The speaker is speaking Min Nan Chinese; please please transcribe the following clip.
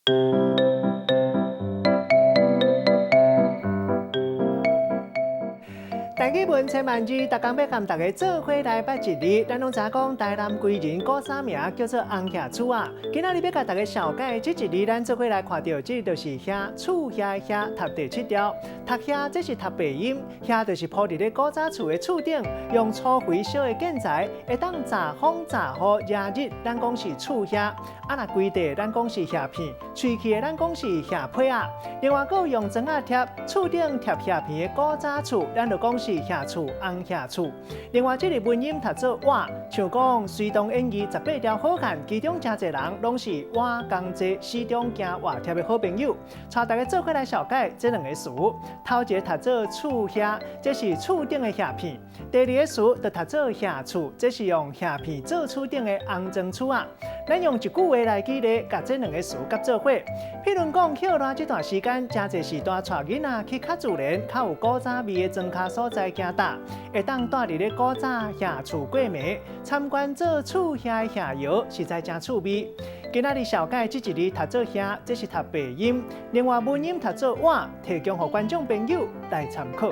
台語文千萬字，逐工欲共大家做伙來捌一字。咱攏知影講，台南歸仁古早名叫做紅額厝仔。今仔日欲共大家紹介這一字，咱做伙來看著，這就是瓦厝瓦的瓦，讀第七調。讀瓦這是讀白音，瓦就是鋪佇咧古早厝的厝頂，用粗肥燒的建材，會當閘風閘雨遮日，咱講是厝瓦。啊，若規塊，咱講是瓦片；喙齒的，咱講是瓦批仔。另外，閣用磚仔疊厝頂疊瓦片的古早厝，咱就講是瓦厝、紅瓦厝。另外，這个文音讀做倚，像講《隋唐演義》十八條好漢，其中誠濟人攏是倚共濟、死中行活貼的好朋友。帶大家做伙來紹介這兩个詞，頭一个讀做厝瓦，這是厝頂的瓦片；第二个詞就讀做瓦厝，這是用瓦片做厝頂的紅磚厝仔。咱用一句話來舉例，共這兩个詞結做伙。譬如講，歇熱這段時間，誠濟時段帶囡仔去較自然、較有古早味的莊跤所在行踏，會當蹛佇咧古早瓦厝過暝，參觀做厝瓦的瓦窯，實在誠趣味。今仔日紹介這一字讀做瓦，這是讀白音；另外文音讀做倚，提供予觀眾朋友來參考。